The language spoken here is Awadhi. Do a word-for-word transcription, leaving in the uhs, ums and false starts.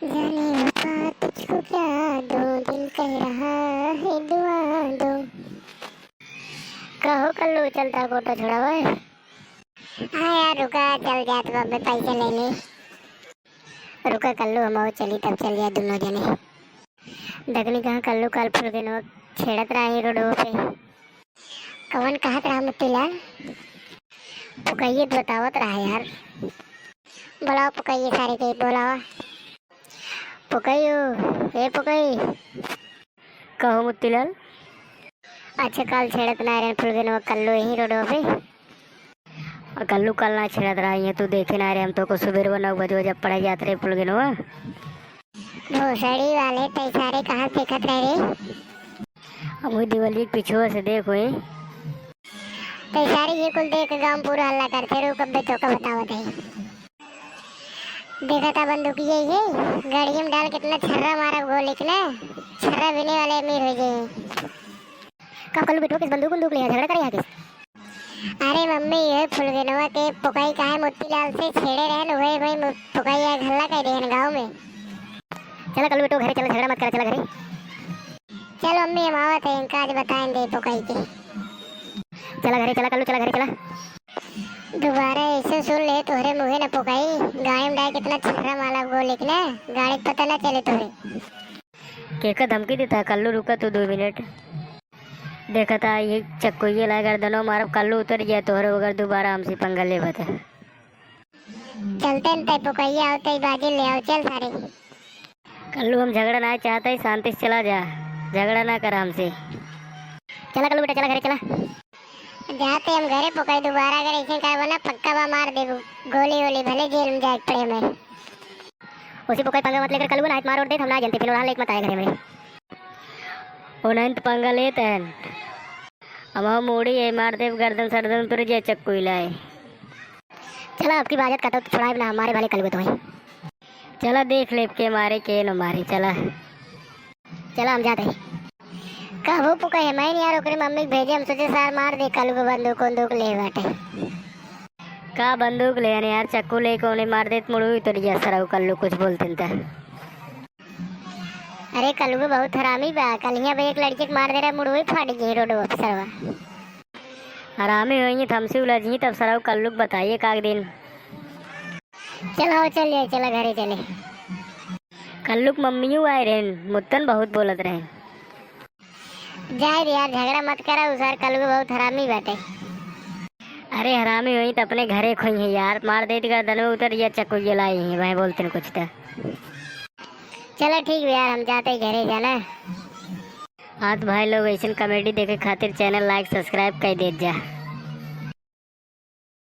जाने वफा तुझको क्या दूं, दिल कह रहा है दुआ दूं। कहो कल्लू, चलता गोटा छुड़ावे? हाँ यार, रुका, चल जात बाबे, पैसे ले ले। रुका कल्लू, हम चली, तब चल जाए दुनो जने। देखनी कहाँ कल्लू काल फुलगेनवा छेड़त रहा है रोडवा पे। कवन कहत रहा मुत्तीलाल? पुकैये तो बतावत रहा यार। बोलाओ पुकैये सारे के, बोलाओ। पुकैयो, ए पुकई। कहो मुत्तीलाल। अच्छा, काल छेड़त ना रहन फुलगेनवा कल्लू यहीं रोडवा पे? और कल्लू काल ना छेड़त रहा, ये तू देखे ना रहे, हम तो को सुबेरवा नौ बजे जब पढ़े जात रहे फुलगेनवा। भोसड़ी वाले, तै सारे कहाँ देखत रहे रे? अब वही दिवाली के पिछुआ से देख वही। तै सारे ये कुल देख गांव पूरा हल्ला करते रहो, कब तो का बतावत है। देखा था बंदूकिया ये, गाड़िया में डाल कितना छर्रा मारा गोली के ना, छर्रा बीने वाले अमीर हो जाए। का कल्लू बेटवा किस बंदूक बंदूक ले झगड़ा करे आके? अरे मम्मी, ये फुलगेनवा के पुकई काहे मोतीलाल से छेड़े रहन, वही वही मु-, पुकई ये हल्ला कर देहन गाँव में। चला कल्लू बेटो घरे चला, झगड़ा मत करा, चला घरे। चल मम्मी, हम आवत है, इनका आज बताएं दे पुकई के। चला घरे चला कल्लू, चला घरे चला। दोबारा ऐसे सुन ले तोहरे मुँहे न पुकई, गाड़ी में डाल कितना छर्रा माला गोली के ना, गाड़ी के पता ना चले तोहरे। केका धमकी देता है? कल्लू रुका तू दो मिनट। देखा था ये चक्कू ये ला गर्दनो मारब, कल्लू उतर जाए तोहरे अगर दोबारा हमसे पंगा लेबा त। चलते न तै पुकैया आवते ही बाजी ले आओ, चल सारे। कल्लू हम झगड़ा ना चाहते ही, शांति से चला जा, झगड़ा ना कर हमसे। चला कल्लू बेटा, चला घरे चला। जाते हम घरे पुकई, दोबारा अगर ऐसे करबो ना, पक्का बा मार देबू गोली वोली, भले जेल में जाए के पड़े हमें। उसी पुकई पंगा मत लेकर कल्लू ना, हाथ मार और दे, हम ना जानते, फिर वहाँ लेके मत आए घरे मेरे। ओ नहीं तो पंगा लेते हैं। अब हम उड़ी है, मार देब गर्दन सरदन उतर जाए चक्कू इलाए। चला, अब की बाजत कटो तो छुड़ाए ना, मारे वाले कलुए तो हैं। चला देख लेब के मारे के न मारे, चला। चला हम जाते हैं। कहबो पुका है, मैं यार ओकरे मम्मी के भेजे, हम सोचे सार मार दे कलुए बंदूक वंदूक ले बाटे। का बंदूक ले आने यार, चक्कू ले के उन्हें मार देत मुड़ू तो रिया सरऊ कल्लू कुछ बोलते न त। अरे कलुआ बहुत हरामी बा, कल हियाँ बे एक लड़के के मार दे रहा, मुड़वे फाट गई रोड पर सरवा। हरामी होइहीं त हमसे उलझिहीं, तब सरऊ कल्लू के बताइए काग दिन। चल हो चल जाए, चला घरे चले। कल्लू के मम्मियों आए रहन, मुत्तन बहुत बोलत रहे। जाए दे यार, झगड़ा मत करा, उ सार कलुआ बहुत हरामी बाटे। अरे हरामी होइहीं त अपने घरे खोइहीं यार, मार देत गर्दन में उतर या चक्कू ये लाई हैं, वह बोलते न कुछ त। चला ठीक बा यार, हम जाते ही घरे जाना। हाँ त भाई लोग, ऐसन comedy देखे खातिर channel like subscribe कर देत जा।